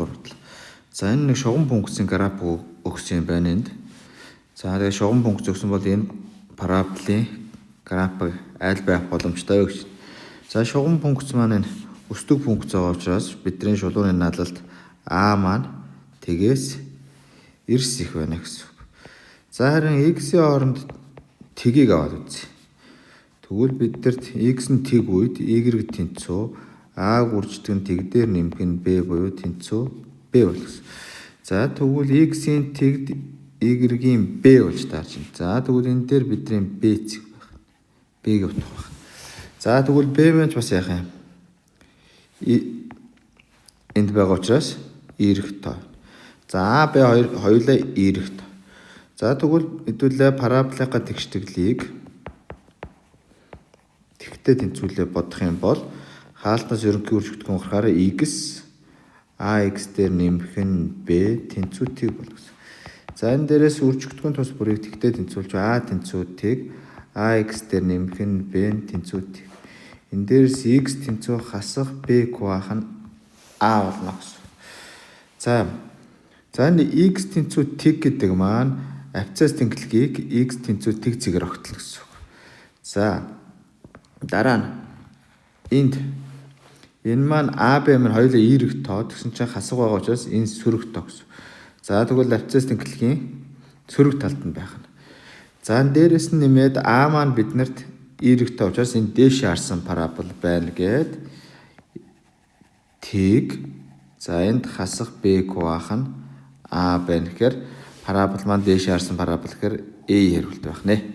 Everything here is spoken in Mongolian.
дугаар бодлого. За, энэ нэг шугам функцийн граф өгсөн юм байна энд. За, тэгээ шугам функц өгсөн бол энэ параболын график аль байх боломжтой вэ гэж. За, шугам функц маань энэ өсдөг функц байгаа учраас бидний шулууны наалалт а маань тэгээс эрс их байна гэсэн үг. За, харин x-ийн оронд тэгийг аваад үзье. Тэгвэл биднэрт x нь тэг үед y тэнцүү а гүрждэг нь тэг дээр нэмэх нь b буюу тэнцүү b болох. За, тэгвэл x-ийн тэгд y-ийн b болж таарч байна. За, тэгвэл энэ дээр бидний b цэг байх. B-г утга байх. За, тэгвэл b маань бас яах юм? Энд байгаа учраас эерэг тоо. За, b хоёр хоёулаа эерэг тоо. За, тэгвэл хэдүүлээ параболынхаа тэгштэглийг тэгтэй тэнцвүүлээ бодох юм бол хаалтнаас ерөнхий үржигдэхүүн гарахаар x ax дээр нэмэх нь b тэнцүү тэг болгосон. За, энэ дээрээс үржигдэхүүн тус бүрийг тэгтэй тэнцвүүлж a тэнцүү тэг, ax дээр нэмэх нь b тэнцүү тэг. Энэ дээрээс x тэнцүү хасах b квах нь a болно гэсэн. За, энэ x тэнцүү тэг гэдэг маань абсцисс тэнхлэгийг x тэнцүү тэг цэгээр огтлоо гэсэн үг. За, дараа нь энд энэ маань А Б маань хоёулаа эерэг тоо, тэгсэн чинь хасах байгаа учраас энэ сөрөг тоо гэсэн. За, тэгвэл абсцисс тэнхлэгийн сөрөг талд нь байх нь. За, энэ дээрэс нь нэмээд А маань биднэрт эерэг тоо учраас энэ дээшээ харсан парабол байна гэд тэг. За, энд хасах Б квах нь А байна гэхээр парабол маань дээшээ харсан парабол гэхээр A хариулт байх нэ.